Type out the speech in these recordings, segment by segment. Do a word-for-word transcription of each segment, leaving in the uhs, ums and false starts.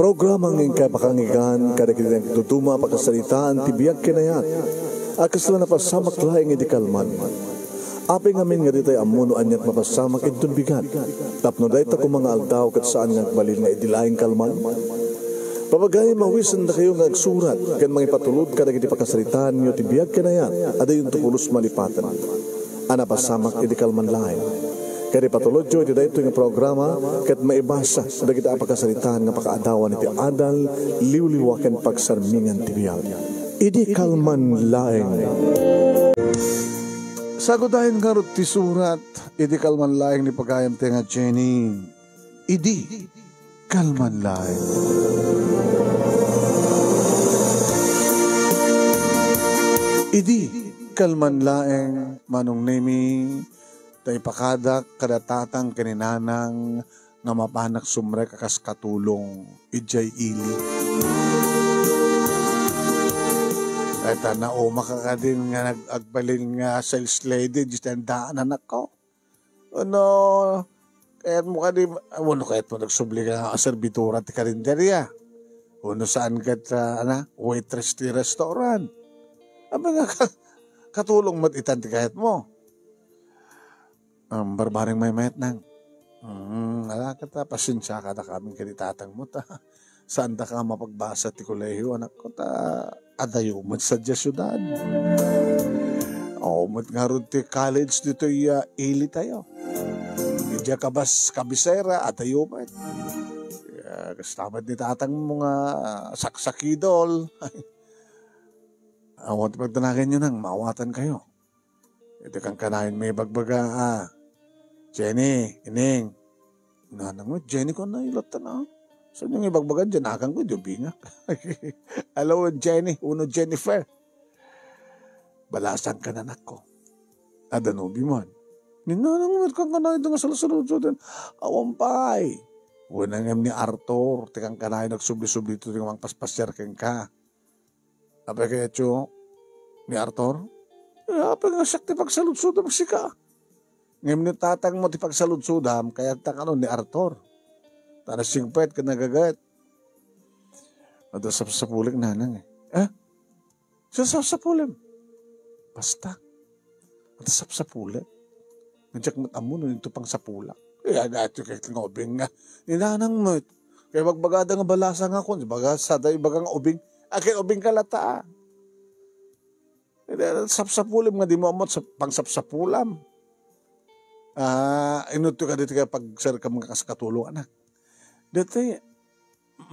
Programa nga inkay pakangigan kadagiti nagduduma a pakasaritaan ti biag ken ayat a kasla napasamak laeng idi kalman. Apay ngamin nga ditay ammo no aniat mapasamak inton bigat, tapno dayta koma nga aldaw ket saan nga agbalin nga idi laeng kalman? Papagayam, awisendakayo nga agsurat ken mangipatulod kadagiti pakasaritaanyo ti biag ken ayat a dayonto pulos malipaten a napasamak idi kalman laeng. Ket ipatulodyo iti daytoy nga programa ket maibasa dagiti a pakasaritaan nga pakaadawan iti adal, liwliwa ken pagsarmingan ti biag. Idi kalman laeng. Sagudayen ngarud ti surat, idi kalman laeng ni pagayam ti nga Jenny. Idi kalman laeng. Idi kalman laeng, Manong Nemi, ta ipakadak kada tatang ken ni nanang nga mapanak sumrek a kas katulong idiay ili. Ay, ta nauma ka kadin nga nag-, agbalin nga sales lady, di tandaan, anakko. Ano, kayat mo kadi, ano, kayat mo nagsubli ka nga servidora ti karinderya? Uno saan ket, ah, ana, waitress ti restaurant? Apay nga ka-, katulong met itan ti kayat mo. Um, barbareng maymayat nang. Mm, ala ket, ah, pasensia kada kami ken ni tatang mo ta. Saan daka mapagbasa ti kolehio, anakko, ta adayo met sadiay siudad. Awan met ngarud ti college ditoy, ah, ili tayo. Idiay kabas-, kabisera, adayo met. Kasta met ni tatang mo nga saksakidol. Awan ti pagdanaganyo nang maawatan kayo. Iti kankanayon maibagbaga, a, Jenny, Ining. Nanang met, Jenny, kuna, ilattan, a. Saan yung ibagbaga? Diyan, akan ko, diyo bingak. Hello, Jenny, uno Jennifer. Balasang ka, anakko. Adda nubi man. Ni nanang met, kankanayon nga salsalud-suden. Awan pay. Wenno ngem ni Arthur, ti kankanayon nagsubli-subli to, ti mangpaspasiar kenka. Apay kayatyo ni Arthur? Eh, apay nga siak ti pagsaludsodam sika? Ngem ni tatang mo ti pagsaludsodam, kayat ta kano ni Arthur. Ta nasigpet ken nagaget. Adda sapsapulik, nanang, eh. Eh? Sasapsapulem. Basta. Adda sapsapulek. Nga diak met ammo no into pangsapulak. Eh, adda ket nga ubing nga. Ni nanang met. Kay bagbagada nga balasa nga kun, baga sada ibaga nga ubing. Akin ubing ka lata. Sapsapulem nga di mo ammo sa pangsapsapulam. Ah, inutyo ka dito kay pagserkam nga kas katulong, anak. Dati,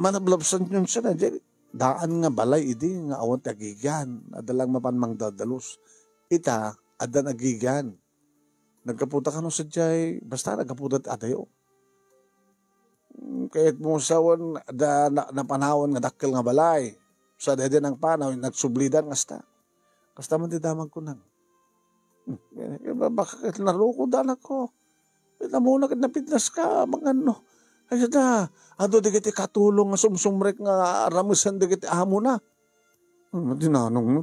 manablabsan yun siya na, di, daan nga balay idi nga awan ti agigian, adda lang mapan mangdadalus. Ita, addan agigian. Nagkaputa kano sadiay, basta nagkaputa ti adayo. Mm, kayat mo sawen, da, na, napanawan nga dakkel nga balay. Sa dede nang panaw, nagsublidan nga asta. Kasta man ti damag ko nang. Hmm, eh, eh, ba-, baka ket narukod, anakko. Eh, namuna ket napidnas ka, mangano. Ay, da, adu dagiti katulong nga sumsumrek nga ramesen dagiti amona. Hmm, di nanong, no?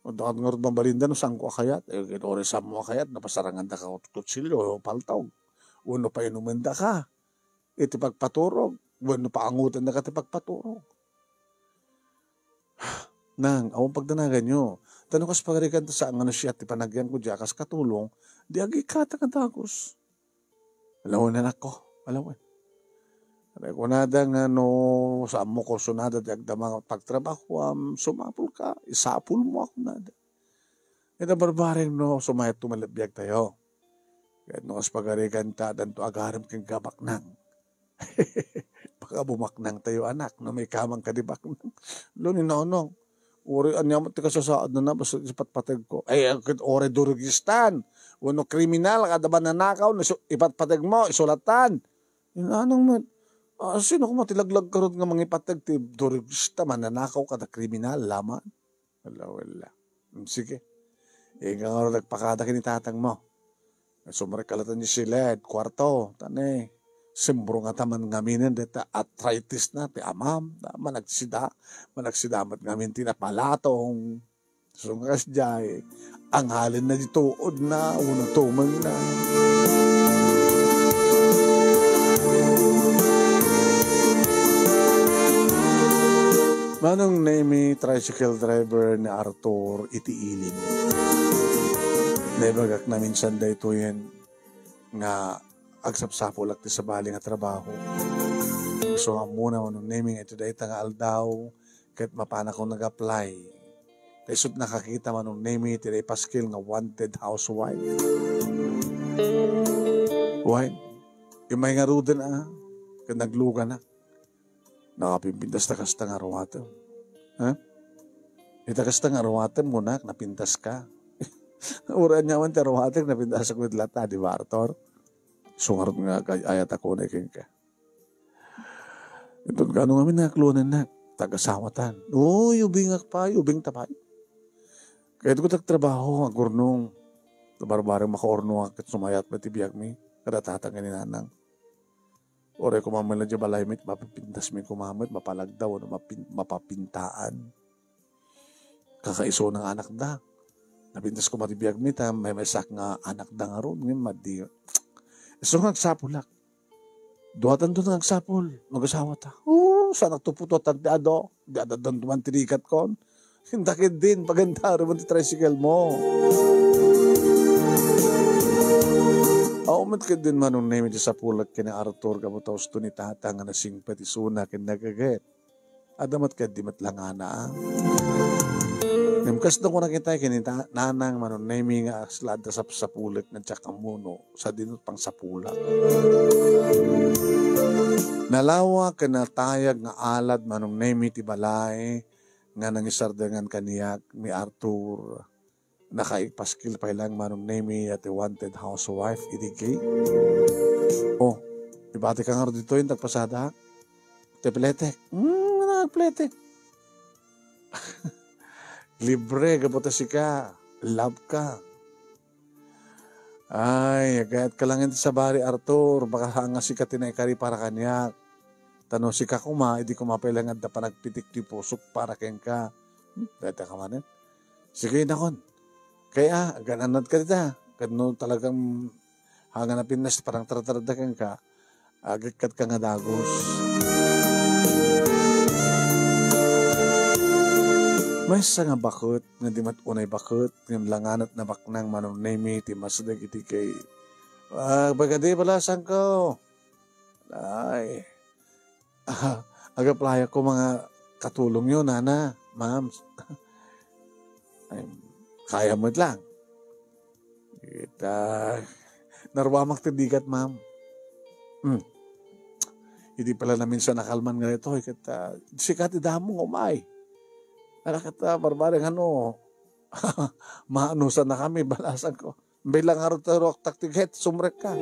Dakat ngarud mabalinda no saanko a kayat. Eh, ket oras saanmo a kayat, napasarangandaka kutsilio, paltog. Wenno painumendaka iti pagpaturog. Wenno paangutendaka ti pagpaturog. Nang, awan pagdanaganyo. Ta no kas pagarigan ta saan nga no siak ti panagyanko diay a kas katulong, di agikata nga dagus. Alawen, anakko, alawen. Kunada nga no saanmo kursunada ti agdama nga pagtrabahoam, sumapulka, isapulmo a kunada. Ita barbareng no sumayat to malagip biagtayo. Ket no kas pagarigan ta, addanto agaram kenka, baknang. Baka bumaknang tayo, anak, no maikaman kadi baknang. Lo ni Nonong, uray ania met ti kasasaadna na, basta ipatpateg ko. Ay, ket uray durugistan. Wenno kriminal, kada mananakaw, no isu-, ipatpateg mo, isulatan. Ni Nanang met, ah, sino koma ti laglag karud nga mangipateg ti durugista, mananakaw, kada kriminal, laman? Wala, wala. Mm, sige. Inka ngarud agpakada ken ni tatang mo. Sumrek ka latta ni siled, kuarto, tani. Simbrungata man ngaminen deta arthritis na, ti amam, ta managsida, managsida met ngamin ti napalatong. So, nga kasdiay, anghalen na di tuod na, uno tumeng na. Manong Nemi, tricycle driver ni Arthur iti Ilim. Naibagak naminsan daytoyen nga agsapsapulak ti sabali nga trabaho. Isu nga ammona, Manong Nemi, nga iti dayta nga aldaw, ket mapanakon nag-apply. Ta isut' nakakita, Manong Nemi, ti naipaskil nga wanted housewife. Wen, immay ngaruden a, ket nagluganak. Nakapimpintas ta kasta nga aruatem. Ha? Ita kasta nga aruatem, kunak, napintaska. Uray aniaman ti aruatek, napintasak met latta, di ba, Arthur? Isu ngarud nga kay-, ayat a kunay kenka. Inton kaano ngamin nga akluanennak, tag-asawatan. Uy, ubingak pay, ubingta pay. Kayatko ti agtrabaho, agurnong. Barbareng makaurnongak ket sumayat met ti biagmi, kada tatang ken ni nanang. Uray koma met la diay balaymi, mapapintasmi koma met, mapalagda wenno mapin-, mapapintaan. Kakaisuna nga anakda. Napintas koma ti biagmi, ta maymaysak nga anakda ngarud, ngem madi. Isu nga agsapulak. Duatan to nga agsapul, mag-asawata. Oo, saannak to putotan ti ado. Di addan duman ti rigatkon. Inta ketdin, pagantarenmo ti tricycle mo. Aw, met ketdin, Manong Nemi, ti sapulak ken ni Arthur, gapu ta usto ni Tata nga nasingpet isuna ken nagaget. Adda met ketdi met langana, a. Ngem kasdo kunak itay ken ni ta-, nanang, Manong Nemi, nga kasla adda sapsapulek nga diak ammuno, sadino pangsapulak. Nalawa ken natayag nga alad, Manong Nemi, ti balay nga nangisardengan kaniak ni Arthur. Nakaipaskil pay laeng, Manong Nemi, a ti wanted housewife idi gate. Oh, ibati ka ngarud ditoy, inta agpasada. Ti pletek. Hmm, nagpletek. Libre, gapu ta sika. Love ka. Ay, agayat ka lang iti sabali, Arthur. Baka nga sika ti naikari para kaniak. Ta no sika koma, idi koma pay laeng adda panagpitik ti pusok para kenka. Hmm, dayta ka manen. Sige, nakon. Kaya, agan-annad ka dita. Ket no talagang hanga napintas parang tartarda kenka, agekkat ka nga dagus. Maysa nga baket, nga di met unay baket, ngem langanet nabaknang, Manong Nemi, ti masdeg iti gate. Ah, bagadi, balasangko. Ay, ah, agaplayakko nga katulongyo, nana, ma'am. Ay, kaya met lang. Ita, naruamak ti rigat, ma'am. Hmm. Idi pala naminsan a kalman nga daytoy, ket, ah, sika ti damo nga umay. Ala ket, ah, barbareng ano, maanusannakami, balasangko. Bilang ngarud ti ruaktak ti gate, sumrekka.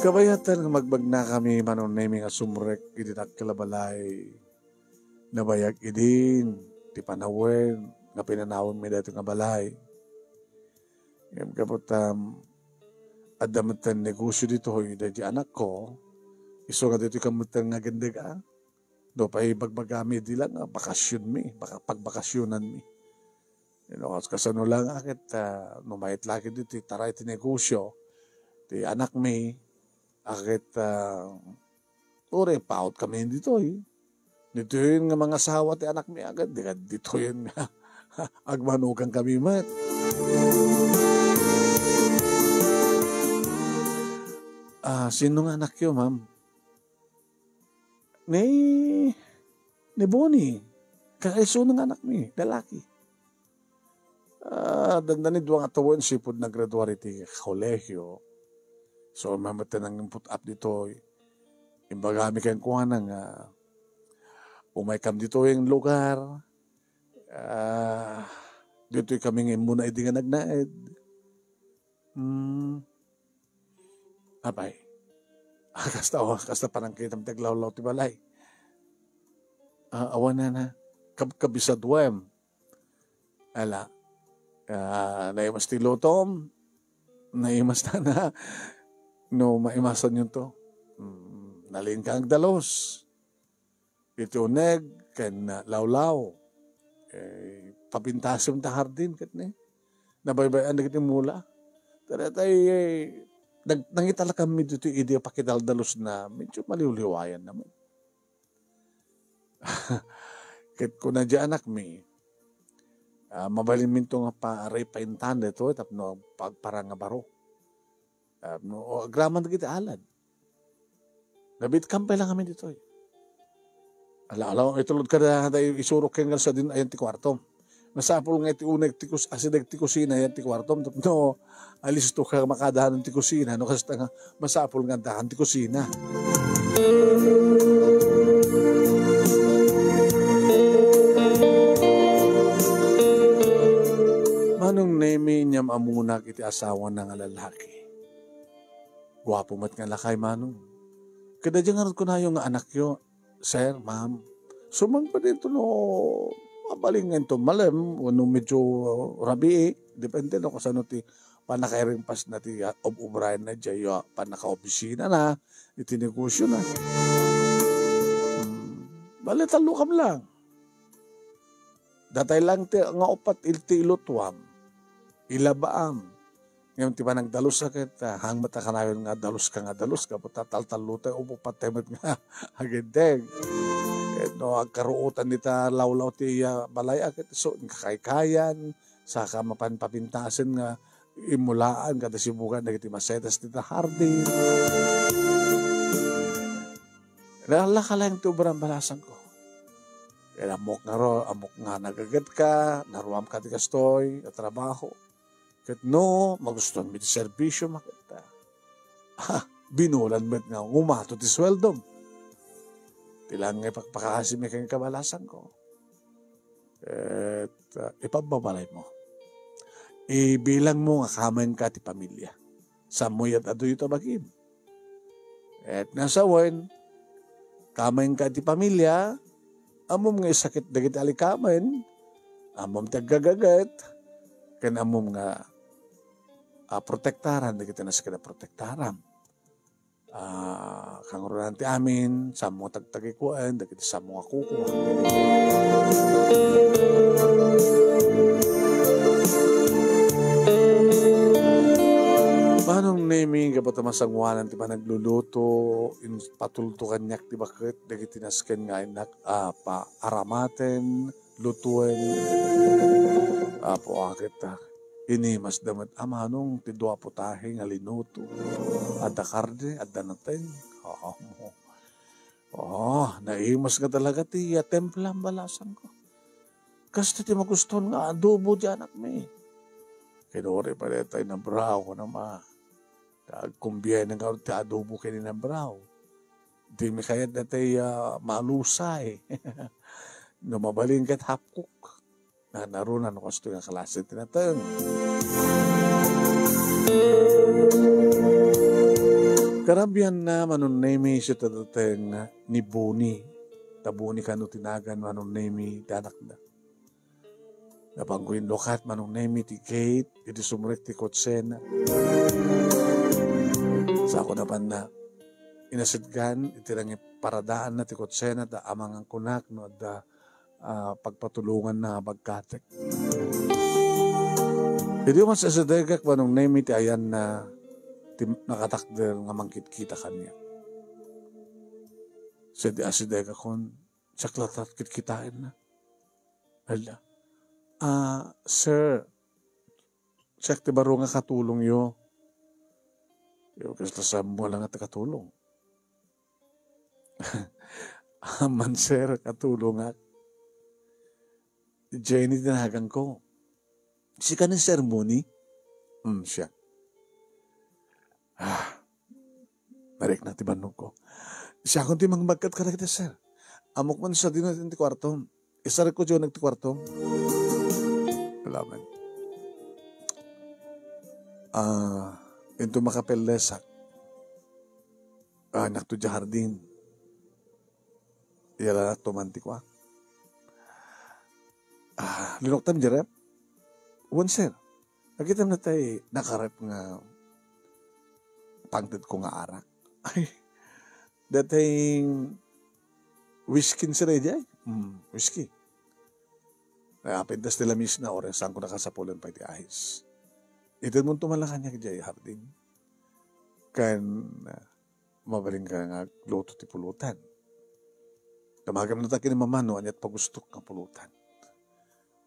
Kabayatan nga magbagnakami, Manong Nemi, nga sumrek iti dakkel a balay. Nabayag idin ti panawen nga pinanawenmi daytoy nga balay. Ngem gapu ta, um, adda metten negosio ditoy daydi anakko, isu nga ditoy ka metten nga agindeg, a. No pay bagbagami, di lang nga bakasionmi, baka-, pagbakasionanmi. You know, kas-, kasano lang a ket, ah, no maitlaket ditoy taray ti negosio ti anakmi, a ket, ah, uray paut kami ditoy. Ditoy nga mangasawa ti anakmi, a ket di ka ditoy nga agmanukan kami met. Ah, sino nga anakyo, ma'am? Ni, ni Bonnie, kakaisuna nga anakmi, lalaki. Ah, dandani dua nga tawen sipud naggraduar iti kolehiyo. So, mamati nang put-up ditoy. Imbagami kenkuana nga, "Umaykam ditoy nga lugar. Ah, ditoy kami nga immuna idi nga nagnaed." Hmm. Apay. Ah, kasta, oh, kasta panangkitam ti aglawlaw ti balay. Ah, awan na na. Kab-, kabisaduem. Ala. Ah, naimas ti lutom. Naimas na na. No, maimasan yun to. Mm, nalin ka agdalos. Iti uneg ken lawlaw, eh, papintasem ta hardin ket ni nabaybay-an dagiti mula. Ta daytay, eh, nag-, nangitalakanmi ditoy idi pakidaldalusna, medyo maliwliwayanna met. Ket kuna di anakmi, ah, mabalinminto nga pa-, repaintan ditoy tapno agparang nga baro. Ah, no, o, agraman dagiti alad. Nabitkampay lang amin ditoy. Ala, ala, itulod ka na, da, isurok ken nga sa din, ayan ti kwartom. Masapul nga iti uneg ti kus-, asideg ti kusina, ayan ti kwartom. Tapno, alisto ka makadanon ti kusina, no, kasta nga, masapul nga daan ti kusina. Manong Nemi, inyam amunak iti asawana nga lalaki. Guapo met nga lakay, Manong. Kada di ngarud kunayo nga anakyo, sir, ma'am. Sumangpet dito no mabalin nga ito malem, wenno medyo rabii, depende no kasano ti pannakairingpasna ti ob-obraenna diay, ah, pannakaopisinana, iti negosyona. Hmm. Bale, tallokam lang. Datay lang ti nga upat il-, ti ilutuam, ilabaam. Ngem ti panagdaluska ket, ah, hang met a kanayon nga daluska nga dalus, gapu ta taltallo tay upat tay met nga agindeg. Ket no agkaruotan dita lawlaw ti, ah, balay, a ket isu, inkakaykayan, saka mapan papintasen nga immulaan kada sibugan dagiti masetas dita hardin. Nalaka laeng ti obram, balasangko. Ket ammok nga ro-, ammok nga nagagetka, naruamka ti kastoy a trabaho. Ket no, magustuanmi ti serbisyom, ket, ah, binulan met nga umato ti sueldom. Ti lang nga ipakpakaasimi kenka, balasangko. Ket, ah, ipabbabalaymo. Ibilangmo nga kamaenka ti pamilia. Sammo yat aduyo ta bagim. Ket nga sawen, kamaenka ti pamilia, ammom nga isakit dagiti alikamen, ammom ti aggagaget, ken ammom nga, ah, protektaran dagiti nasken a protektaram. Ah, kangrunaan ti amin, sammo tagtagikuen dagiti sammo nga kukuak. Manong Nemi, gapu ta masangoanan ti panagluluto, in-, patulto kaniak ti baket dagiti nasken nga innak a paaramaten, lutuen. Apo, aket, ah, inimasda met a manong ti dua putahe nga linuto. Adda karne, adda nateng. Oo. Oh, naimas nga talaga ti, ah, templam, balasangko. Kasta ti magustuhan nga adobo ti anakmi. Kinuri pa dayta inabraw, kuna ma. Agkumbiay na nga ti adobo ken inabraw. Di mi kayat dayta, ah, malusay. No mabalin ket hapkok. Na, naruna no kastoy nga klase ti nateng. Karabianna, Manong Nemi, isu ti nateng ni Boni. Ta Boni kano ti nagan, Manong Nemi, ti anakda. Napanko inlukat, Manong Nemi, ti gate, idi sumrek ti kotsena. Sako napanna, inasidgan, iti nangiparadaanna ti kotsena, ta amangan kunak no adda ah, pagpatulonganna a bagkatek. Idi umas asidegak, Manong Nemi, ti ayanna ti nakatakder nga mangkitkita kaniak. Sadi asidegakon, siak latta ti kitkitaenna. Ala, "Ah, sir, siak ti baro nga katulongyo." Yo, kasta sammo lang ti katulong. Aman, sir, katulongak. Jenny ti naganko. Sika ni Sir Moni? Hmm, siak. Ah, narikna ti bannogko. Siakon ti mangbagkat kadagiti, sir. Ammok man sadino ti kuartom. Isarikko diay uneg ti kuartom. Salamat. Ah, into makapellesak. Ah, nakto diay hardin. Iyalanak to man ti kua. Ah, linuktam diay ref? Wen, sir. Nakitam na tay nakaref nga pangted ko nga arak. Ay, datay whisky, sir, ay, diay? Hmm, whisky. Napintas ti lamisna, orasangko nakasapulan pay ti ais. Itedmonto man la kaniak diay hardin. Ken, ah, mabalinka nga agluto ti pulutan. Damagem nata ken ni Mama no aniat pagustok nga pulutan.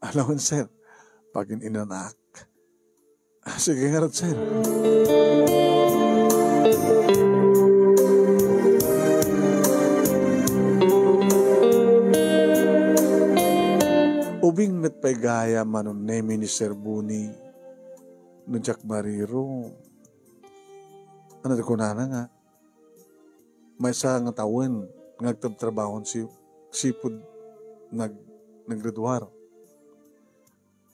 Alawen, sir, pagin-inanak. Ah, sige ngarud, sir. Ubing met pay gayam Manong Nemy ni Sir Boni no diak mariro. Ano ti kunana nga? Maysa nga tawen nga agtrabtrabahon si, sipud nag-, naggraduar.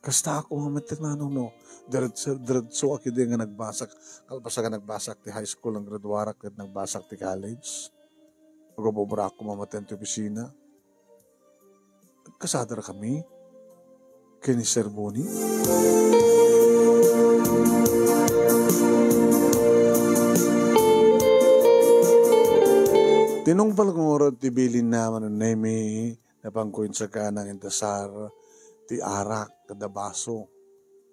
Kasta ako nga met, Manong, no. Diretso, diretso ak idi nga nagbasak. Kalpasan nga nagbasak ti high school, naggraduarak ket nagbasak ti college. Agobobra ako nga met ti opisina. Agkasadara kami ken ni Sir Boni. Tinungpal ko ngarud ti bilinna Manong Nemy, napanko insagana nga indasar ti arak kada baso,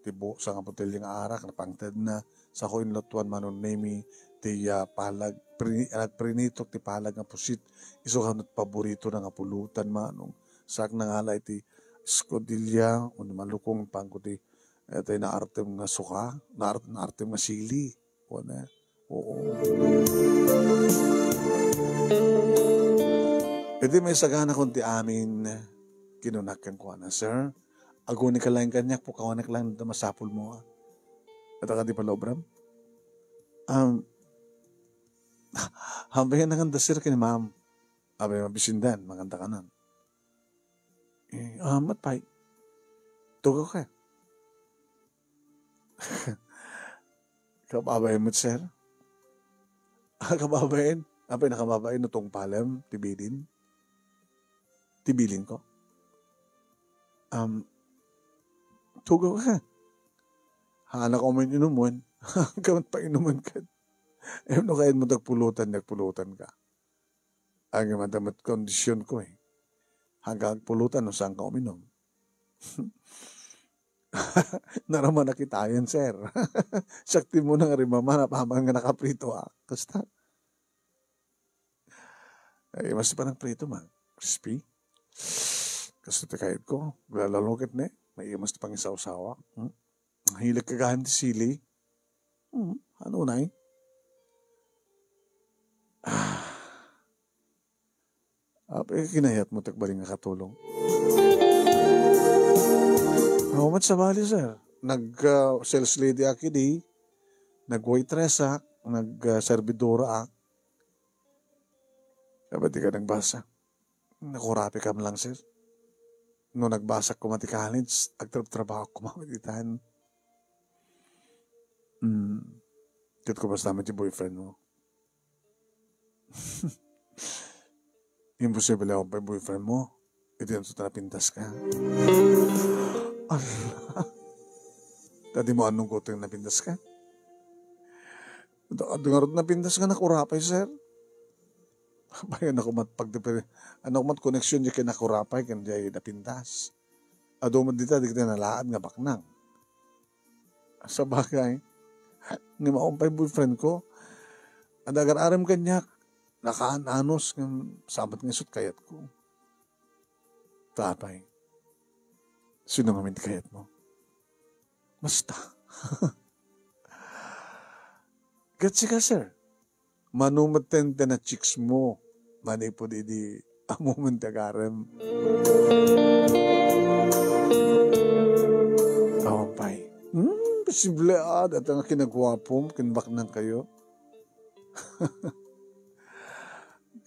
ti bu-, sanga botelya nga arak, napangtedna. Sako inlutuan Manong Nemy ti, ah, palag, pri-, nagprinitok ti palag nga pusit. Isu kano ti paboritona nga pulutan, Manong. Saak nangala iti escudilla, wenno malukong, panko ti, eh, ti naartem nga suka, naar-, naartem nga sili. Wen, eh. Oo. Idi maisaganakon ti amin, kinunak kenkuana, "Sir, agunika laeng kaniak, pukawanak laeng no masapulmo, ah." Adda kadi palaubram? Um, hampay nga nanganda, sir, ken ni ma'am. Abay, mabisindan, manganda kanan. Eh, ah, mat pay. Tugaw ka. Kababain met, sir? Ah, kababain? Apay, nakababain no tungpalem ti bilin? Ti bilinko? Um, tugaw ka. Haanak ko man inumen. Kamat painumen ket. Eh, no kayatmo ti agpulutan, agpulutan ka. Agimada met kondisionko, eh. Hanggang agpulutan no saanka uminom. Naramanak itayen, sir. Siak ti umuna nga rimama, apaman nga nakapritoak. Kasta. Ay, mas ti panagprito, ma. Crispy. Kasto ti kayatko. Lalo ket ne, maimas ti pangisawsawa. Hmm? Hilig ka gayam ti sili. Hmm, ano na eh? Ah. Apay, kinayatmo ti agbalin nga katulong? Awan met sabali, sir. Nag, ah, sales lady ak idi, nag-waitress ak, nag, ah, servidora ak. Dapat di ka nagbasa. Nakurapikam lang, sir. No nagbasak koma ti college, agtrabtrabaho koma met itan. Hmm. Ket kumusta met ti boyfriend mo? Imposible awan pay boyfriend mo. Iti anto ta napintas ka? Ala. Tadi mo anong kuteng napintas ka? Adu, adu ngarud napintas nga nakurapay, sir. Apay, ano ko mat pagdipre-, ano ko mat koneksyon di kay nakurapay, ken di napintas. Adu met dita, di kita nalaad nga baknang. Sabagay, ni maumpay boyfriend ko, adda agar-arem kaniak, nakaan-anos ngem sabat nga isut kayatko. Tatay, sino ngamin ti kayatmo? Basta. Ket sika, sir, mano met ti na-chicks mo manipud idi ammomen ti agarem? Awan pay. Hmm, posible, ah, dayta nga kinaguapom, kinbaknang kayo.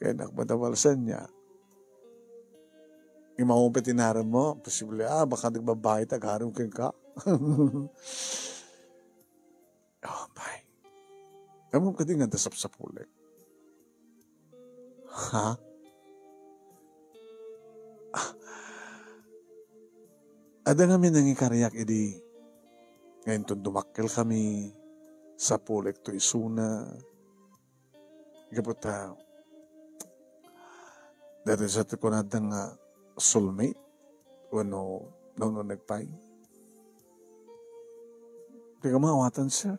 Kaya nakapatabalsan niya. Imaw pay ti inarem mo, posible, ah, baka nagbabayi ti agarem kenka. Oh, bay. Ammom kadi nga adda sapsapulek? Ha? Ah. Adda ngamin nangikariak idi nga inton dumakkel kami, sapulek to isuna. Gapu ta, daytoy sa ti kunada nga soulmate, wenno nauneg pay. Di ka maawatan, sir.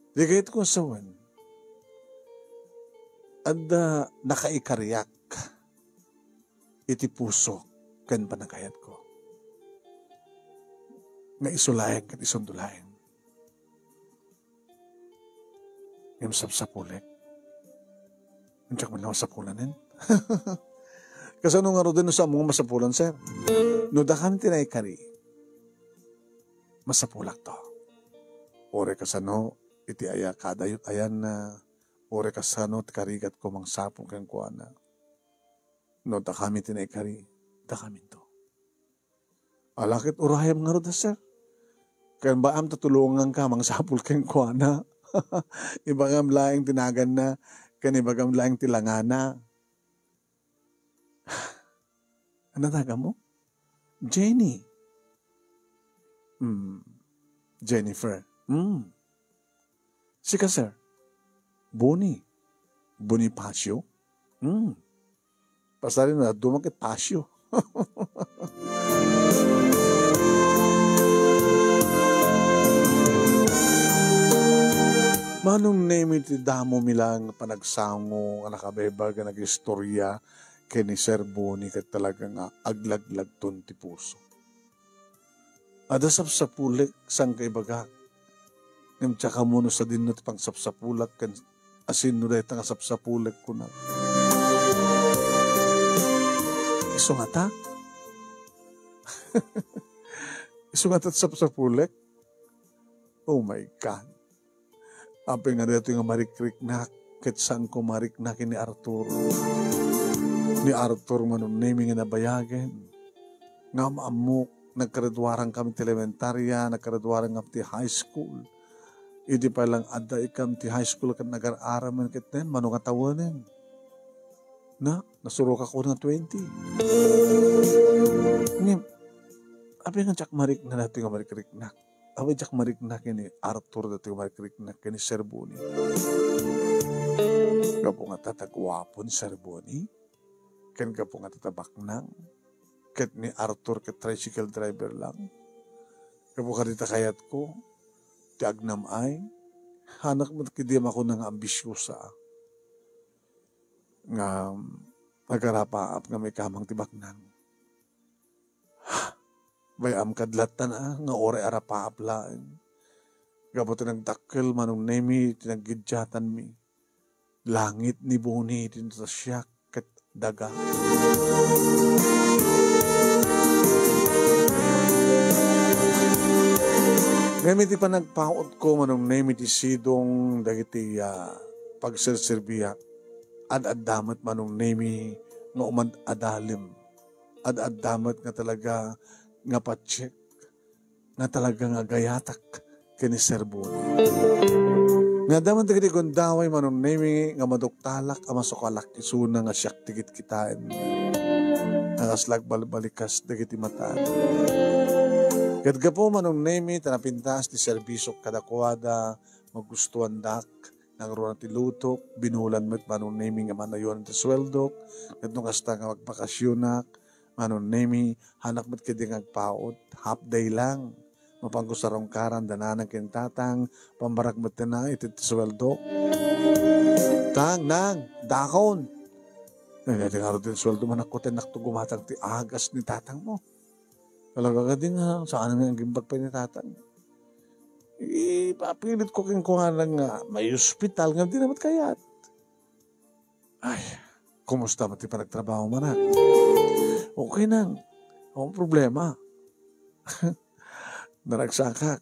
Di kayat ko sawen. Adda nakaikariak iti puso ken panagayatko nga isu laeng ket isunto laeng. Ngem sapsapulek. Diak man la masapulanen. Kasano ngaruden no saan mo nga masapulan, sir? No dakami ti naikari, masapulakto. Uray kasano iti aya-, kadayot ayanna, uray kasano ti karigatko mangsapul kenkuana. No dakami ti naikari, dakaminto. Ala ket urayem ngarud, sir. Ken baam ta tulonganka mangsapul kenkuana. Ibagam laeng ti naganna, ken ibagam laeng ti langana. Ano taga mo? Jenny. Hmm. Jennifer. Hmm. Sika, sir? Boni. Bonifacio? Hmm. Pasarin na, dumakit Pasio. Manong Nemi ti damo mi lang panagsango nga nakabaybay nga nagistorya ken ni Sir Boni ket talaga nga aglaglagton ti puso. Adda sapsapulek, saan ka ibagak. Ngem diak ammo no sadinno ti pangsapsapulak ken asinno dayta nga sapsapulek, kunak. Isu ngata? Isu ngata ti sapsapulek? Oh my God. Apay nga daytoy nga marikriknak, ket saanko mariknak ni Arthur. Ni Arthur Manong Nemi nga nabayagen, nga am-ammok, nagkaduaran kami ti elementarya, nagkaduaran kami ti high school. Idi pay lang adda ikam ti high school ket nagar-aramen ket nen, mano nga tawenen? Na, nasurok ako nga twenty. Ngem, apay nga diak marikna daytoy nga marikriknak. Awan diak marikna ken ni Arthur daytoy nga marikriknak ken ni Sir Boni. Gapu nga ta, ta guapo ni Sir Boni, ken gapu nga ta, ta baknang, ket ni Arthur ket tricycle driver lang. Gapu kadita kayatko ti agnam-ay, hanak met kadi a makuna nga ambisiosa nga agarapaap nga maikamang ti baknang. Bay-am kad latta nga uray arapaap laeng. Gapu ti nagdakkel Manong Nemi ti naggiddiatanmi. Langit ni Boni ti natasiak ket daga. Ngem iti panagpautko, Manong Nemi, ti sidong dagiti, ah, pagserserbiak, ad-adda met, Manong Nemi, nga umad-adalem. Ad-adda met nga talaga nga patsek, nga talaga nga agayatak ken ni Sir Boni. Nga adda met dagiti gundaway, Manong Nemi, nga maduktalak a masukalak isuna nga siak ti kitkitaen. Nga kasla agbalbalikas dagiti mata. Ket gapu, Manong Nemi, ta napintas ti serbisiok kadakuada, magustuandak, nangruna ti lutok, binulan met, Manong Nemi, nga manayon ti sueldok, ket no kasta nga magbakasionak, Manong Nemi, hanak met kadi nga agpaut, half day lang. Mapanko sarungkaran da nanang ken tatang, pambarag met na iti ti sueldo. Tang, nang, dakon. Nagadi nga ti sueldo, manakko ti nakto gumatang ti agas ni tatang mo. Talaga kadi nga, saan nga gimbag pa ni tatang? Ipapilit ko kenkuana nga may ospital nga di naman kayat. Ay, kumusta man ti panagtrabaho, manak? Okay nang. Ang problema. Naragsakak.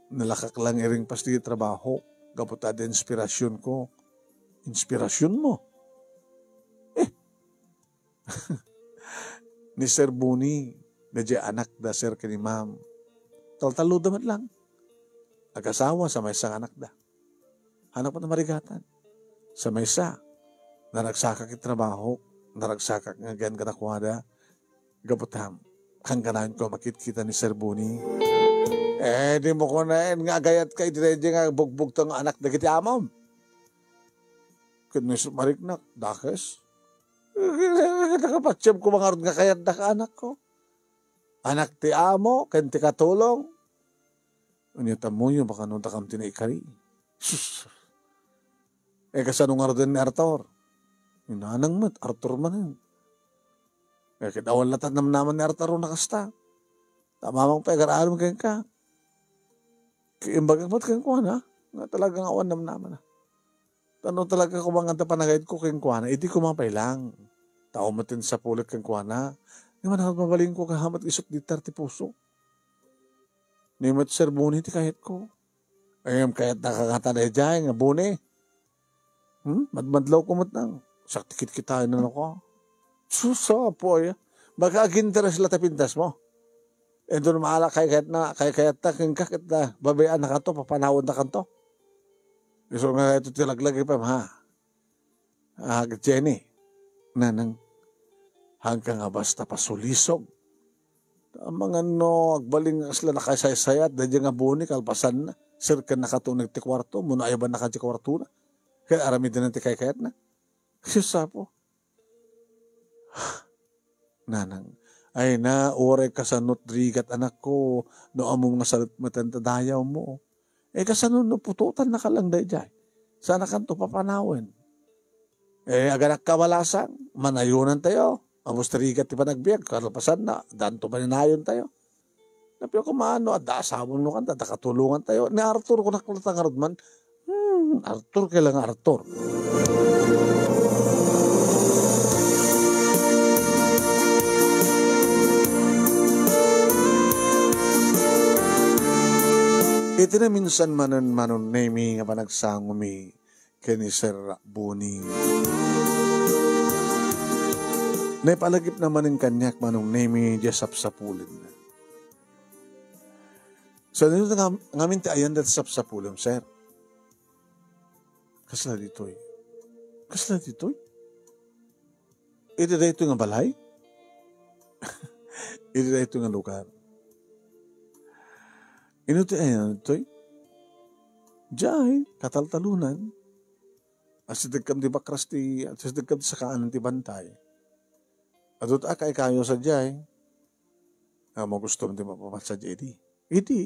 Nalakak lang iring pas ti trabaho. Gapu ta di inspirasyon ko. Inspirasyon mo? Eh. Ni Sir Boni, daydiay anak da, sir, ken ni ma'am. Taltallo da met lang. Agasawa sa maysa nga anak da. Hanak met a marigatan. Sa maysa, naragsakak iti trabaho, naragsakak nga agian kadakuada, gapu ta, kankanayon ko makitkita ni Sir Boni. Eh, di mo kunaen nga agayat ka iti daydiay nga bugbugto nga anak dagiti amom. Ket ni mariknak, dakes. Nakapatiam ko mangarud nga kayat da ka anak ko. Anak ti amo, ken ti katulong. Unya tammoyo, baka no dakam ti naikari. Sus. Eh, kasano ngaruden ni Arthur? Nanang met, Arthur manen. Eh, ket awan latta namnaman ni Arthur a kasta. Ta mamang pay agar-aram kenka. Imbagak met kenkuana, nga talaga nga awan namnamana. Ta no talaga koma nga adda panagayatko kenkuana, idi koma pay lang. Tao met ti sapulek kenkuana. Ngem ania ket mabalinko kahamat isut' ditar ti puso. Ni met Sir Boni ti kayatko. Ngem kayatnaka ngata daydiay nga Boni. Hmm? Madmadlawko met nang. Sak ti kitkitaennak. Sus, apo aya. Baka aginteres la ta pintasmo. Inton maala kaykayatna, kaykayatta kenka ket, ah, babaeannakato, papanawennakanto. Isu nga ito ti laglagipem, ha? Ah, Jenny, nanang, haanka nga basta pasulisog. Amangan no agbalin nga kasla nakasaysayat, daydiay nga Boni kalpasanna. Serkannakato ti kuarto, muna ayabannaka ti kuartona. Ket aramidennaka ti kaykayatna. Sus, apo. Nanang, ay na, uray kasano ti rigat, anakko, no ammom nga salet met ta dayawmo. Eh, kasano no putotannaka lang daydiay? Saannakanto papanawen. Eh, aganakka balasang, manayonantayo. Ammom ti rigat ti panagbiag, kalpasanna, danto paninayontayo. Napio koma no adda asawam no kanta, adda katulongantayo. Ni Arthur, kunak latta ngarud man. Hmm, Arthur, kailan nga Arthur? Iti naminsan manen, Manong Nemi, nga panagsangomi ken ni Sir Boni. Naipalagipna manen kaniak, Manong Nemi, diay sapsapulenna. Saan nga, ngamin ti ayan dayta sapsapulem, sir? Kasla ditoy? Kasla ditoy? Iti daytoy nga balay? Iti daytoy nga lugar? Ino ti ayan ditoy? Diay, kataltalonan. Asidegkam ti bakras ti, asidegkam ti sakaanan ti bantay. Adu ta kaikayo sadiay. Ammom, gustom ti mapapan sadiay idi. Idi.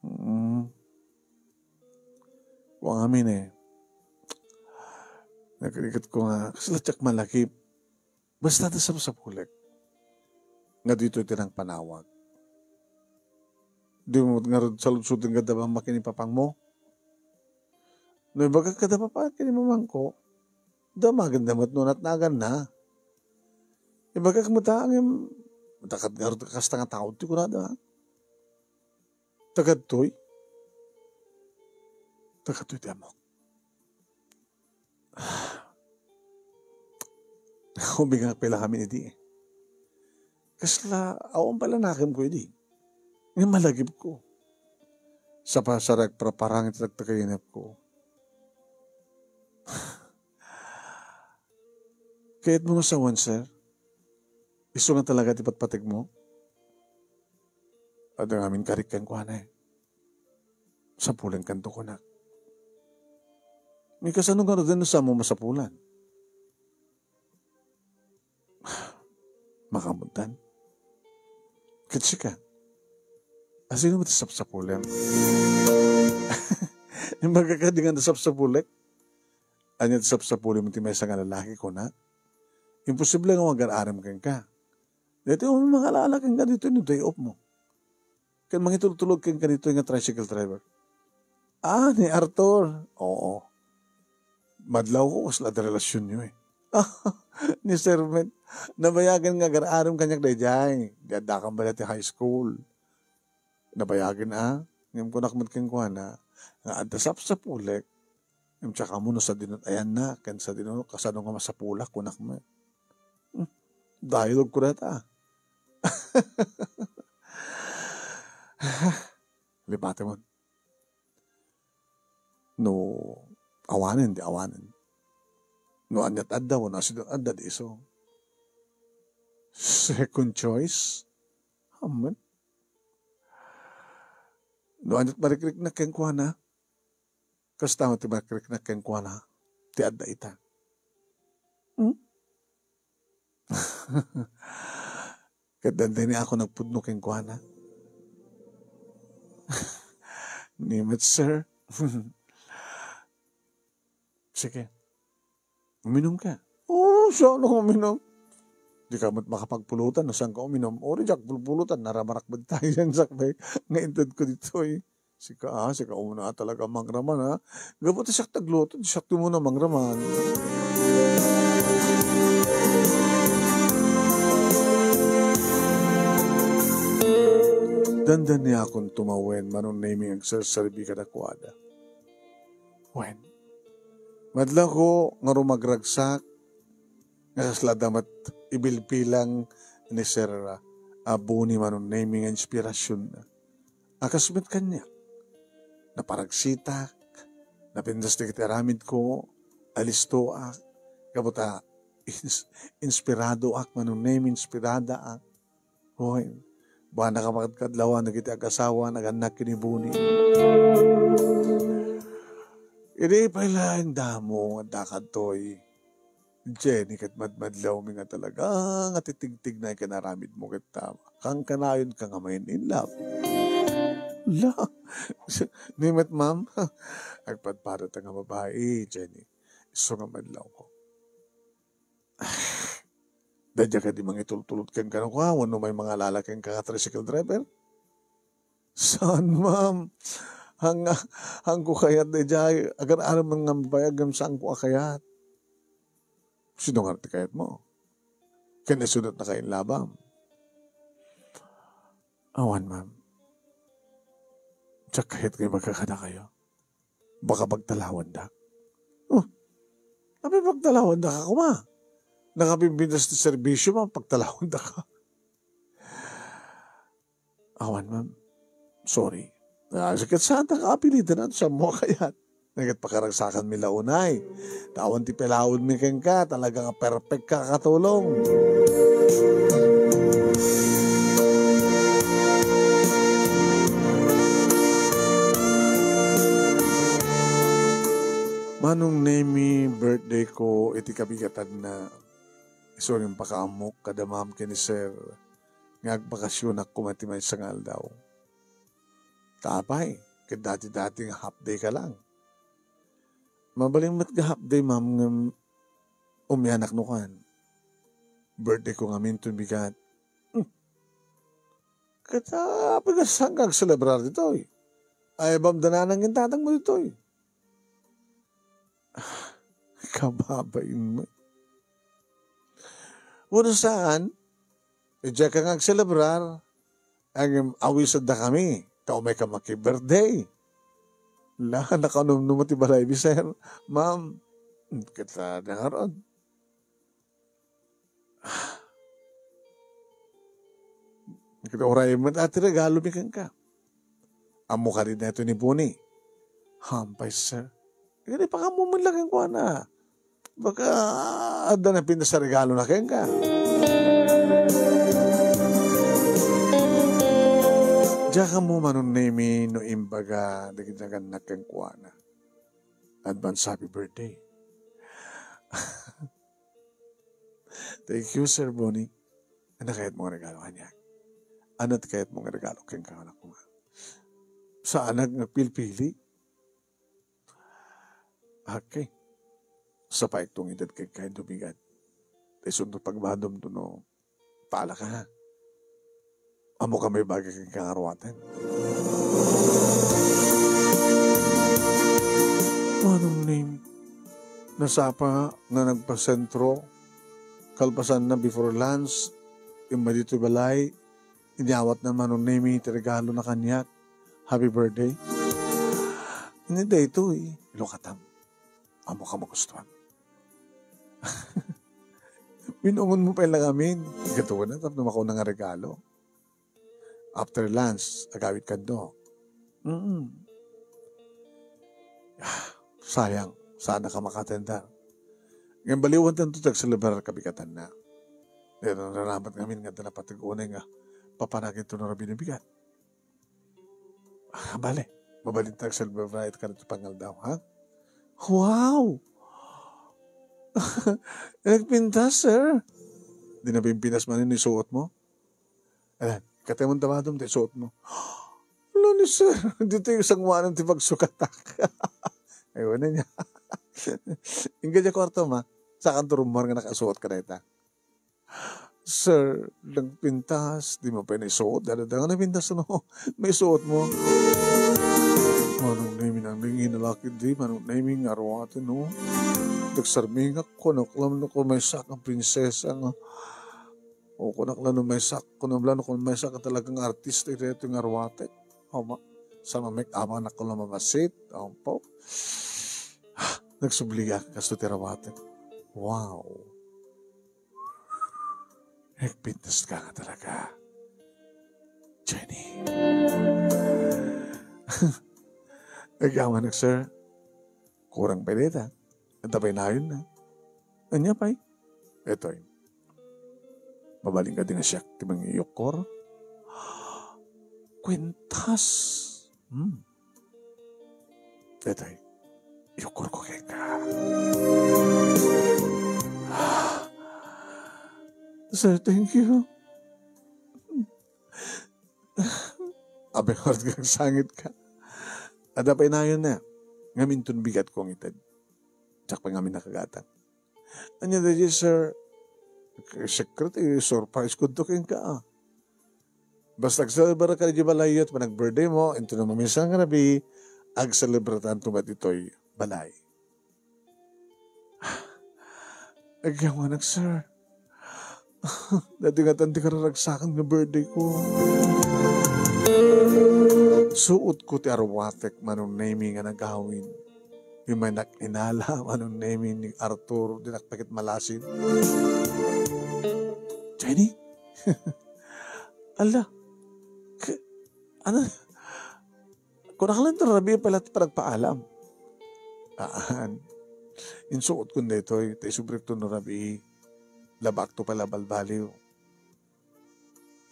Mm. Kua ngamin eh. Nagriketko nga, kasla diak malagip. Basta adda sapsapulek nga ditoy ti nangpanawag. Dimo met ngarud saludsoden nga adda mamma ken ni papangmo? No ibagak kada papa ken ni mamangko, damagenda met no natnaganna. Ibagak met, ngem, dakat ngarud kasta nga tao ti kunada. Tagadtoy? Tagadtoy ti ammok. Ubingak pay la ngamin idi. Kasla, awan pay la nakemko idi. Ngem malagipko. Sapasarek praparang iti tagtagayanepko. Kayatmo nga sawen, sir? Isu nga talaga ti patpategmo? Adda ngamin karik kenkuana eh. Sapulenkanto kunak. Ni kasano ngaruden no saanmo masapulan? Makamutan. Ket sika? Asino met ti sapsapulem? Imbagak kadi nga nasapsapulek? Ania ti sapsapulem ti maysa nga lalaki, kuna? Imposible nga agar-arem kenka. Daytoy, umay mangalala kenka ditoy no day off mo. Ken mangitultulod kenka ditoy nga tricycle driver. Ah, ni Arthur. Oo. Madlawko, kasla adda relasionyo eh. Ni Sir Met, nabayagen nga agar-arem kaniak daydiay. Di addakam bala ti high school. Nabayagen a, ngem kunak met kenkuana, nga adda sapsapulek, ngem saka mo no sadino ti ayanna, ken sadino, kasano nga masapulak, kunak met. Hmm, dialogue ko dayta. Lipatemon. No awanen, di awanen. No aniat adda, wenno asideg adda, di isu. Second choice? Amen. No aniat marikriknak kenkuana, kasta met ti marikriknak kenkuana, ti adda ita. Hmm? Ket dandani ako nagpudno kenkuana. Ni met, sir. Sige. Uminumka. Oo, saan nga uminum? Dika met makapagpulutan no saanka uminum. O, diak pulpulutan, naramarak met tayo yan, sakbay. Nga intedko ditoy. Sika, ah, sika umuna talaga mangraman, ha? Gapu ta siak ti agluto, siak ti umuna mangraman. Dandaniakon tumawen, Manong Nemy, agserserbi kadakuada. Wen, madlawko nga rumagragsak, nga kasla adda met ibilbilang ni Sir, ah, Boni, Manong Nemy, nga inspirasionna. A kas met kaniak, naparagsitak, napintas dagiti aramidko, alistoak, gapu ta ins-, inspiradoak, Manong Nemy, inspiradaak. Hoy, buana ka makadkadlawan dagiti agasawa nga agannak ken ni Boni. Idi pay laeng damo nga adda kadtoy, Jenny, ket madmadlawmi nga talaga nga titigtignay ken aramidmo ket ta kankanayonka nga main in love. La, ni met, ma'am, agpadpadata nga babai, Jenny. Isu nga madlawko. Dayta kadi mangitultulot kenka no kua, wenno may mangalala kenka nga tricycle driver? Saan, ma'am. Hang-, hangko kayat daydiay, agar-aram man nga mabayag ngem saanko a kayat. Sino nga ti kayatmo? Ken isunot na kayo labam. Awan, ma'am. Diak kayat nga ibaga kadakayo. Baka pagtalawanda. Oh, apay pagtalawanda ka kuma? Nakapimpintas ti serbisyo, ma'am, pagtalawanda ka. Awan, ma'am. Sorry. Ah, ket saan ta kaapilitan, saan mo kayat? Nagit pakaragsakan mi la unay. Tawan ti palawenmi kenka, talaga nga perfect ka katulong. Manong Nemy, birthday ko iti kabigatanna. Isu nga impakaammok kada ma'am ken ni sir nga agbakasionak koma ti maysa nga aldaw. Ta apay, ket dati-dati nga half day ka lang. Mabalin met nga half day, ma'am, ngem umianak no kan. Birthday ko ngamin to bigat. Hmm. Ket, ah, apay nga saan ka agselebrar ditoy? Ay, bamdananang ken tatangmo ditoy. Kababain mo. Wenno saan, diak nga agselebrar, ngem awisendak kami, ta umay ka maki-birthday. La, nakanumnum ti balay, sir. Ma'am, ket, ah, nangaron. Ket uray met a ti regalomi kenka. Ammo kadi daytoy ni Boni? Hampay, sir. Ket ipakaammo man la kenkuana. Baka adda napintas a regalona kenka. Diak ammo, Manong Nemy, no imbaga dagiti nagannak kenkuana. Advance happy birthday. Thank you, Sir Boni. Ano kayat mong regalo kaniak? Ano ti kayat mong regalo kenka, anak ko? Saan nga agpilpili? Okay. Sa paitong edad kenka, dumigat. Isunto pagbadom to no, paala ka, ha? Ammo ka may bagay kenka nga aruaten. Manong Nemy, nasapa nga nagpasentro, kalpasanna before lunch, imma ditoy balay, inyawatna, Manong Nemy, ti regalona kaniak. Happy birthday. Ni daytoy, ilukatam. Ammo ka magustuhan. Binungon mo pay la ngamin. Gatuan na, tapno makuha nga regalo. After lunch, agawid kando. Mm. Ah, sayang, saan ka makatender. Ngem baliwan tanto ti agselebrar kabigatanna. Pero naramat ngamin nga adda napateg unay nga papanagen to no rabi no bigat. Ah, bale, mabalin ta agselebrar kadagiti pangaldaw, ha? Wow! Nagpintas, sir. Di napimpinas man ni suot mo? Ayan, katay mo tabadom ti suot mo. Wala ni sir, ditoy sanguanan ti pagsukatak. Ay, wala niya. Ingga diay kuartom, ha? Sakanto rummuar nga nakaisuot ka dayta. Sir, nagpintas, dimo pay naisuot. Dada nga napintas, no? Maisuot mo. Manong Nemi, nang dingin na laki di, Manong Nemi, nga aruaten, no? Nagsarmingak ko, no? Kulam no, kung maysa ka prinsesa nga. O, kunak la no maysa, kunak la no kung maysa ka talagang artista, iti, iti nga aruaten. Ama, sa mamik-ama na ko lumamasit. Ampo. Nagsubliak, kasto ti aruaten. Wow. Nagpintas ka nga talaga, Jenny. Nagyaman, sir. Kurang pay dayta. Anta pay nayon na. Ania pay? Itoy. Mabalin ka di nga siak ti mangiyukkor? Kuentas. Hmm. Itoy. Iyukkor ko kenka. Sir, thank you. Abay, oras nga agsangit ka. Adda pay nayon na. Ngamin ton bigat ko ang ited. Diak pay ngamin nakagatang. Ania daydi, sir? Secret, eh, surprise ko to kenka, ah. Basta agselebrar ka di balayyo, panag-birthday mo, into na maminsan nga rabii, agselebratan to met itoy balay. Agyawanak, sir. Dati nga tan ti kararagsakan nga birthday ko. Suot ko ti aruatek, Manong Nemi, nga nagawid. Imaynak inala, Manong Nemi, ni Arturo, dinak pay ket malasin. Jenny? Ala, k-, ano? Kunak lang to rabii pala ti panagpaalam. Aan. Insuot ko daytoy, ta isubrek to no rabii. Labak to pala balbaliw.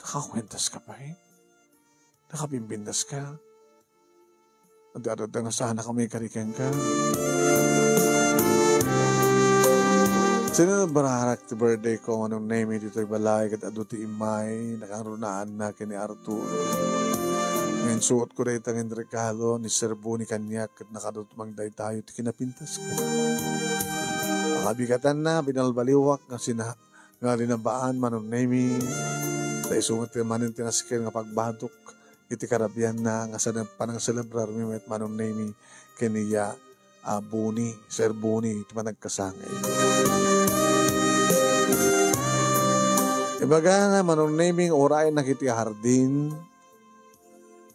Nakakuentas ka pay? Nakabimbindas ka? Adi, adda nga saan a kami kari kenka. Sinelebrarak ti birthday ko, Manong Nemi, ditoy balay, ket adu ti immay, nakangrunaan na ken ni Arthur. Ngem suot ko dayta nga regalo ni Sir Boni kaniak, ket nakadutmang daytayo ti kinapintas ko. Nakabigatan na, binalbaliwak nga sina-, nga linabaan, Manong Nemi, ta isu met manen ti nasken nga pagbatok iti karabianna nga sa panangselebrar mi met, Manong Nemi, ken iya a Boni, Sir Boni, ti panagkasangay. Ibaga nga, Manong Nemi, nga uraynak iti hardin,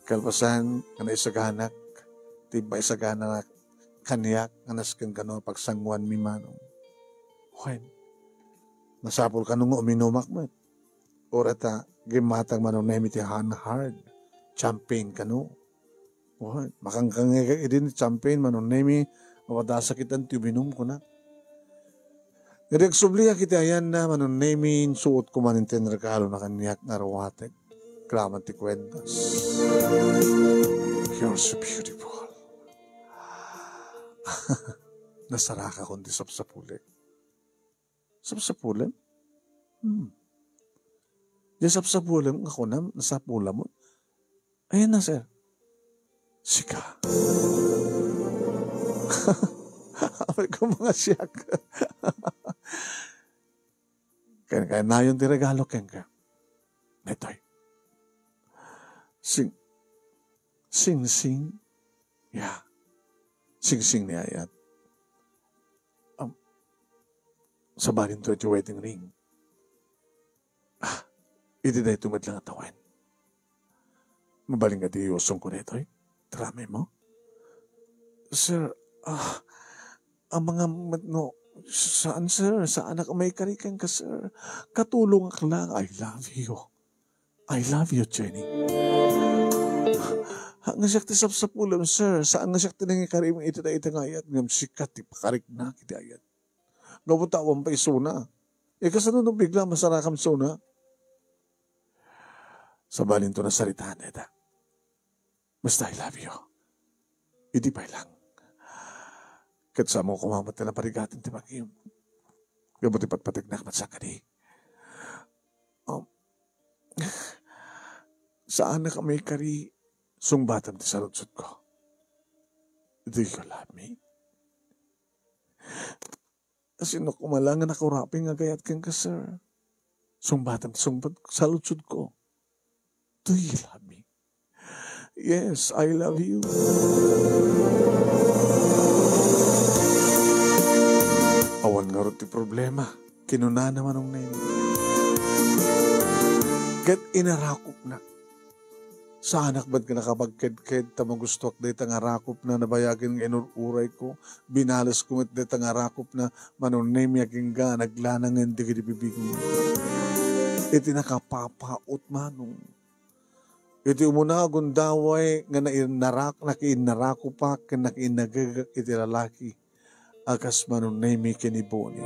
kalpasan nga naisaganak, ti maisagananak kaniak nga nasken kano a pagsanguanmi, Manong. Wen, masapul kano nga uminumak met. Uray ta gimmatang, Manong Nemi, ti Hanhard, champagne kano. Wen, makangkangngegak idi ti champagne, Manong Nemi, mapadasak itan ti uminum, kunak. Ngem agsubliak iti ayanna, Manong Nemi, insuot ko manen ti regalo na kaniak nga aruatek. Graman ti kuentas. You're so beautiful. Nasarakakon ti sapsapulek. Sapsapulem? Hmm. Di sapsapulem nga kunam, nasapulamon. Ayan na, sir. Sika. Apay ko mga siyak. Kaya, kaya nayon ti regalo kenka. Netoy. Sing, sing, sing. Ya. Sing, sing ni ayat. Am, sabalin to iti wedding ring. Ah, iti daytoy met lang a tawen. Mabalin nga ti iyusong ko daytoy? Tarame mo? Sir, ah, amangam met no, saan, sir? Saanak a maikari kenka, sir? Katulongak lang. I love you. I love you, Jenny. Saan nga siak ti sapsapulem, sir. Saan nga siak ti nangikari iti dayta nga ayat ngem sika ti pakariknak iti ayat. Gapu ta awan pay isuna. E, kasano no bigla masarakam isuna? Sabalin to nasaritaan dayta. Basta I love you. Idi pay lang. Ket saanmo koma met ti naparigaten ti bagim. Gapu ti patpategnak met sa kadi. Um, saanak a maikari sungbatam ti saludsodko. Do you love me? Sino koma la nga nakuraping nga agayat kenka, sir? Sungbatem, sungbat, saludsodko. Do you love me? Yes, I love you. Awan ngarud ti problema, kinunana Manong Nemi. Ket inarakopna. Saanak met nga nakapagkedked ta magustoak dayta nga arakopna, nabayagen nga inur-urayko. Binalesko met dayta nga arakopna, Manong Nemi, agingga naglanangen dagiti bibigmi. Iti nakapapaut, Manong. Iti umuna a gundaway nga nainnarak-, nakiinnarakopak ken nakiinnagegak iti lalaki a kas Manong Nemi ken ni Bonnie.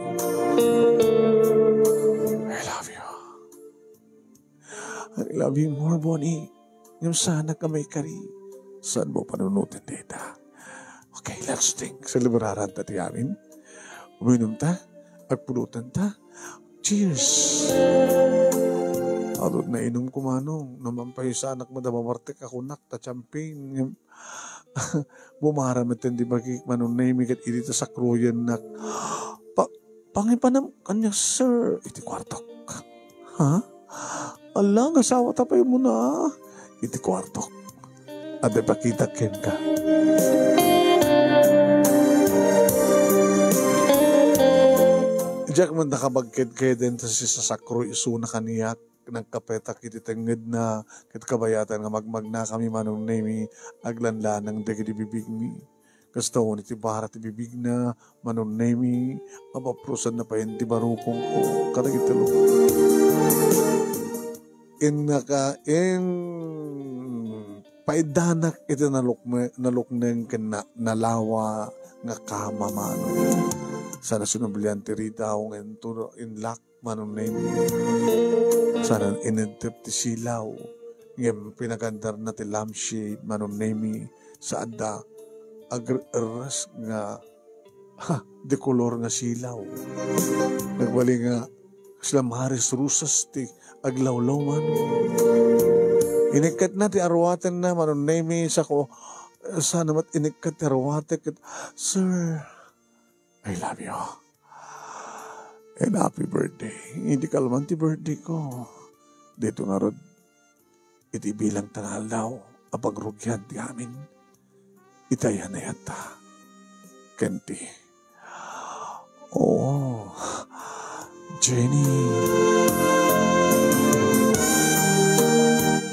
I love you. I love you more, Bonnie. Ngem saanak nga maikari. Saanmo panunoten dayta? Okay, let's drink. Selebraranta ti amin. Uminumta. Agpulotanta. Cheers! Adun nainumko, Manong. Naman pay saanak met a mamartek a kunak ta champagne. Ngem bumara metten ti bagik, Manong Nemi, ket idi ta sakroyennak. Pa-, pangipanam kaniak, sir, iti kuartok. Ha? Ala, nga asawa ta pay umuna. Iti kuartok. Adda ipakitak kenka. Diak met nakapagkedkeden ta sisasakroy isuna kaniak. Nagkapetak iti tengngedna, ket kabayatan nga magmagnakami, Manong Nemi, aglanlanang dagiti bibigmi. Kasta unay ti bara ti bibigna, Manong Nemi, mapaprosanna payen ti barukongko kadagiti lukmo. Innaka, in, paiddanak iti nalukme-, nalukneng ken na-, nalawa nga kama, Manong. Sana sinublian ti ridaw nga intuno, inlak, Manong Nemi. Sana inintep ti silaw, ngem pinagandarna ti lampshade, Manong Nemi, sa adda agr-, agres nga, ha, de kolor nga silaw. Nagbali nga sila Maris Rosas ti aglawlaw, Manong. Inikkatna ti aruatenna, Manong Nemi, sako, sana met inikkat ti aruatek ket, "Sir, I love you." And happy birthday. Idi kalman ti birthday ko. Dito ngarud, iti bilang ta nga aldaw a pagrugian ti amin, iti ayan-ayatta. Ken ti, oh, Jenny.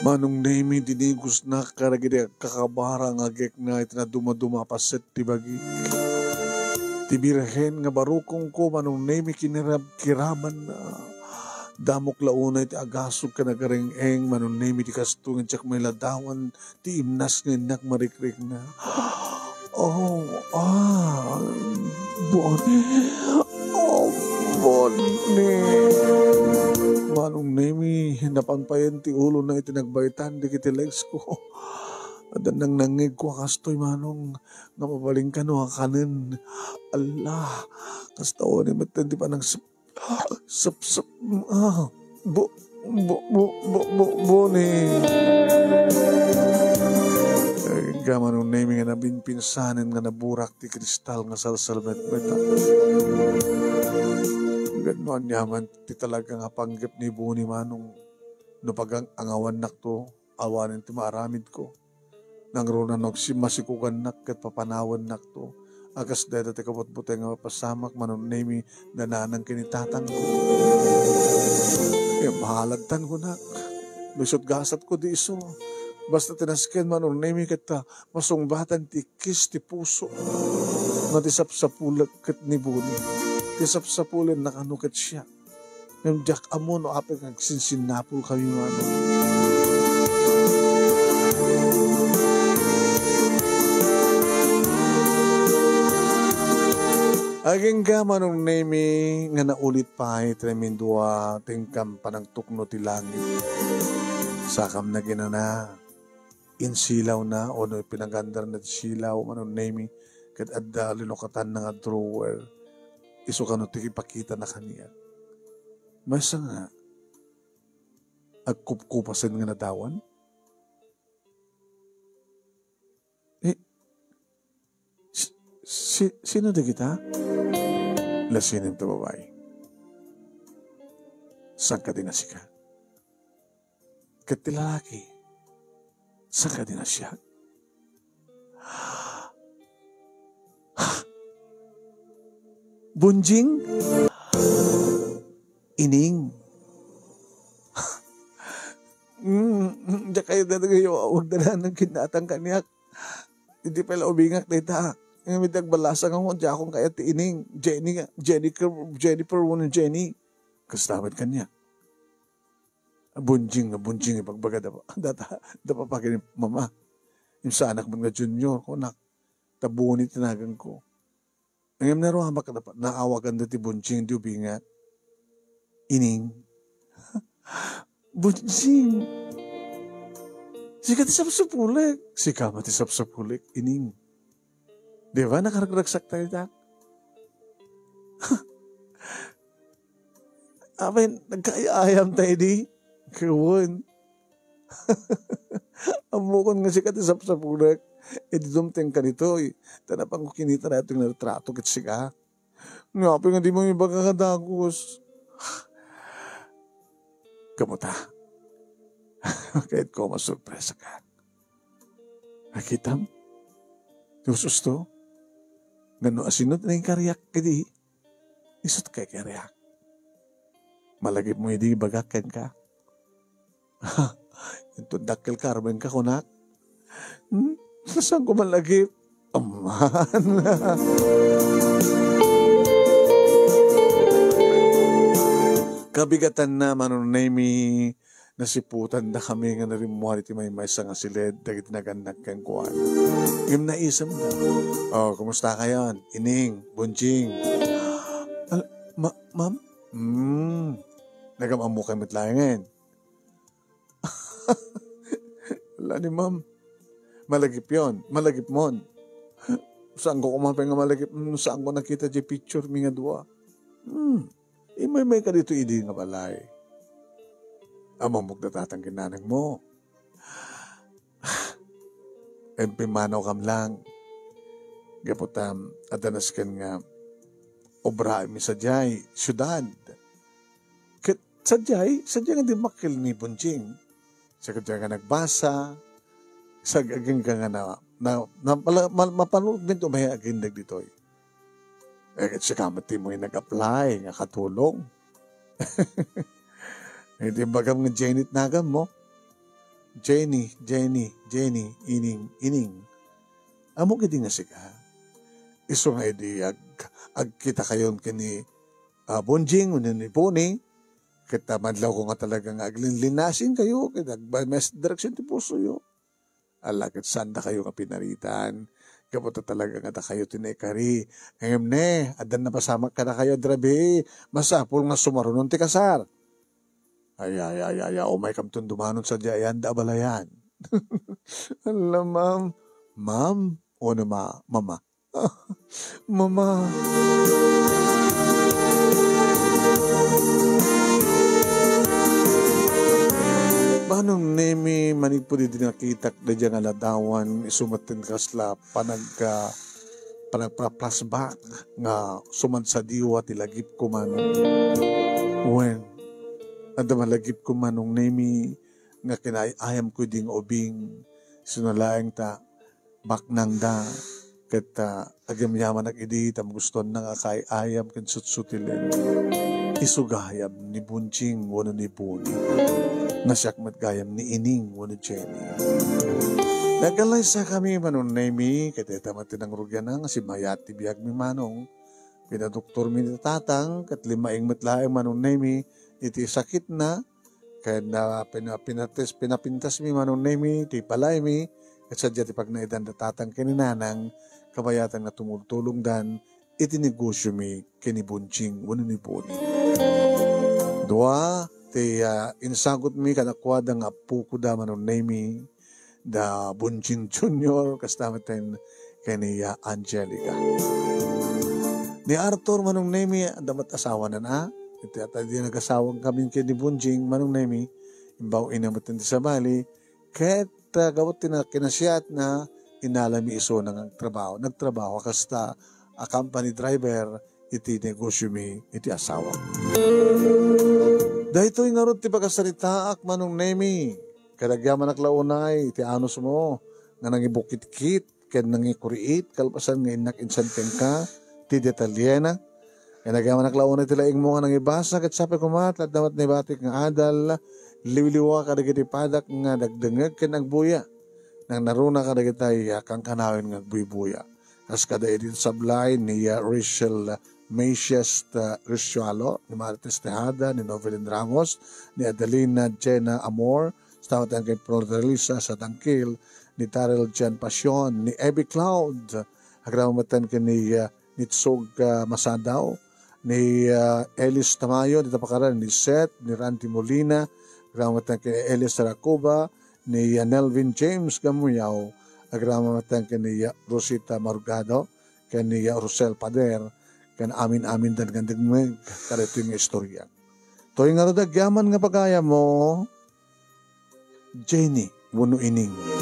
Manong Nemi, dinigusnak kadagiti agkakabara nga agekna iti nadumaduma a paset ti bagik. Ti Birhen nga barukongko, Manong Nemi, kinirab-, kirabanna. Damok la unay ti agasog ken agareng-eng, Manong Nemi, ti kasto ngem diak mailadawan ti imnas nga innak marikrikna. Oh, ah, Bonnie. Oh, Bonnie. Manong Nemi, napan payen ti ulona iti nagbaytan dagiti legs ko. Adda nangnangngegko a kastoy, Manong, nga mabalinka no a kanen. Ala, kasta unay metten ti panangsep-, sepsep-, ah, bo-, bo-, bo-, bo-, bo-, Bonnie. Ay, Manong Nemi, nga nabinpinsanen nga naburak ti kristal nga salsalmetmet. Ngem no aniaman ti talaga nga panggep ni Bonnie, Manong, no pagang-angawannakto, awanen ti maaramidko. Nangruna no agsi-, masikugannak ket papanawennakto. A kas dayta ti kabutbuteng nga mapasamak, Manong Nemi, dananang ken ni tatangko. Ngem mahalagtan kunak. No isut' gasatko, di isu. Basta ti nasken, Manong Nemi, ket ta masungbatan ti ikkis ti puso. No ti sapsapulek ket ni Bonnie. Ti sapsapulenna kano ket siak. Ngem diak ammo no apay nga agsinsinnapolkami, Manong. Agingga, Manong Nemi, nga naulit pay ti namindua ti inkam panangtukno ti langit. Sakam naginana, insilawna, o no pinagandarna ti silaw, Manong Nemi, ket adda linukatanna nga drawer. Isu kano ti ipakitana kaniak. Maysa nga, agkupkupasen nga nadawan? Eh, si-, si-, sino dagita? Lasinem ta babai. Saan kadi nga sika? Ket ti lalaki, saan kadi nga siak? Bunjing? Ining? Mm, mm, diak kayat dayta nga iawawag da nang kinnatang kaniak. Idi pay la ubingak dayta. Ngem idi agbalasa nga, diakon kayat ti Ining. Jenny nga, Jenny, Jennifer wenno Jenny. Kasta met kaniak. Bunjing nga Bunjing, ibagbaga da, da, da papa ken ni mama. Imsaanak met nga Junior, kunak. Ta Boni ti naganko. Ngem naruamak, naawagan da ti Bunjing, di ubingak. Ining. Bunjing. Sika ti sapsapulek. Sika met ti sapsapulek, Ining. Di ba, nakaragragsak tayo, Jack? Amin, nagkaayam tayo di. Kawan. Ammokon nga sika ti sapsapulek. Idi dumteng ka ditoy. Ta napanko kinita na itong retrato ket sika. Nga apay nga di mo ibaga kadagus. Kamuta? Kayat ko masurpresa ka. Nakitam? Ti usto? Ngano, asino ti nangikariak kadi? Isut kay kariak. Malagip mo idi ibagak kenka. Inton dakkel ka, armenka, kunak. Hmm? Saan ko malagip? Aman. Kabigatanna, Manong Nemi, nasiputandakami nga narimmuar iti maymaysa nga siled dagiti nagannak kenkuana. Ngem naisemda. Oh, kumusta kayon? Ining, Bunjing. Al-, ma-, ma'am? Hmm. Nagam-ammo kayo met laengen. Ala ni ma'am. Malagipyon. Malagipmon. Saan ko kuman pay nga malagip, mm, saan ko nakita di picture mi nga dua. Hmm. Imaymay ka dito idi nga balay. Ammok da tatang ken nanang mo. Impimmanaw kam lang. Gapu ta, adda nasken nga obraenmi sadiay siudad. Ket sadiay, sadiay nga dimmakkel ni Bunjing. Sadiay nga nagbasa, sag-, agingga nga na, na, na, pala-, mal-, mapanood mi umay agindeg ditoy. Eh, ket sika met ti mo nag-apply nga katulong. Iti bagam nga Jenny ti nagan mo. Jenny, Jenny, Jenny, ining, ining. Ammok idi nga sika. Isu nga idi ag-, agkita kayon ken ni, ah, Bonjing wenno ni Bonnie, ket, ah, madlawko nga talaga nga aglinlinasing kayo, ket agba-, mes-, direksyon ti pusoyo. Ala, ket saan dakayo nga pinaritan? Gapu ta talaga nga dakayo ti naikari. Ngem ne, addan napasamak kadakayo, drabe. Masapul nga sumarunon ti kasar. Ay, ay, ay, ay, ay, umay kamton dumanon sadiay, ayan da abalayan. Ala, ma'am. Ma'am? Ono, ma-, mama? Mama. Manong Nemi, manipud idi nakitak daydiay nga ladawan, isu met ti kasla panag-, ah, panagpa-flashback nga sumadsadiwa ti lagipko man. Wen, adda malagipko, Manong Nemi, nga kinaay-ayamko idi nga ubing. Isu na laeng ta baknangda, ket, ah, agyamyamanak idi ta magustuanna nga kaay-ayam ken sutsutilen. Isu gayam ni Bunjing wenno ni Buni. Nasiak met gayam ni Ining wenno Jenny. Nagkalaysakami, Manong Nemi, ket dayta met ti nangrugianna nga simmayat ti biagmi, Manong. Pinadoktormi ni tatang, ket limmaing met laeng, Manong Nemi, iti sakitna, ken na pina-, pinates-, pinapintasmi, Manong Nemi, ti balaymi, ket sadiay ti pagnaedan da tatang ken ni nanang, kabayatan nga tumultulongdan iti negosiomi ken ni Bunjing wenno ni Buni. Dua ti, ah, insagutmi kadakuada nga appokoda, Manong Nemi, da Bunjing Junior, kasta met ken ni, ah, Angelica. Ni Arthur, Manong Nemi, adda met asawana, a? Iti ata di nagasawa kami ken ni Bunjing, Manong Nemi, imbaw ina met ti sabali, ket, ah, gapu ti na-, kinasiatna, inalami isuna nga agtrabaho. Nagtrabaho kasta a company driver, iti negosiomi iti asawa. Daytoy ngarud ti pakasaritaak, Manong Nemi. Kadagyamanak la unay iti anusmo nga nangibukitkit ken nangikuriit kalpasan nga innak insan kenka ti detalyena. Kadagyamanak la unay ti laingmo nga nangibasa ket sapay koma ti adda met naibatik nga adal, liwliwa kadagiti padak nga dagdengngeg ken agbuya. Nangnaruna kadagitay a kankanawen nga agbuybuya. Kas kada iti sablay ni, ah, Rachel, ah, Mesias, ah, Risualo, ni Marites Tejada, ni Novelin Ramos, ni Adelina Jenna Amor, sa tawaten kay Flordelisa Sadangkil, ni Daryl Jan Pasion, ni Abby Cloud, agraman metten ken ni, ah, Nitsog, ah, Masadaw, ni, ah, Elis Tamayo, ni Tapakaran, ni Seth, ni Randy Molina, agraman metten ken ni Elis Racuba, ni, ah, Nelvin James Gamuyaw, agraman metten ken ni, ah, Rosita Margado, ken ni, ah, Rosel Pader, ken amin-amin dan nga nagdengngeg kadaytoy nga istorya. Toy ngarud agyaman nga pagayammo, Jenny wenno Ining.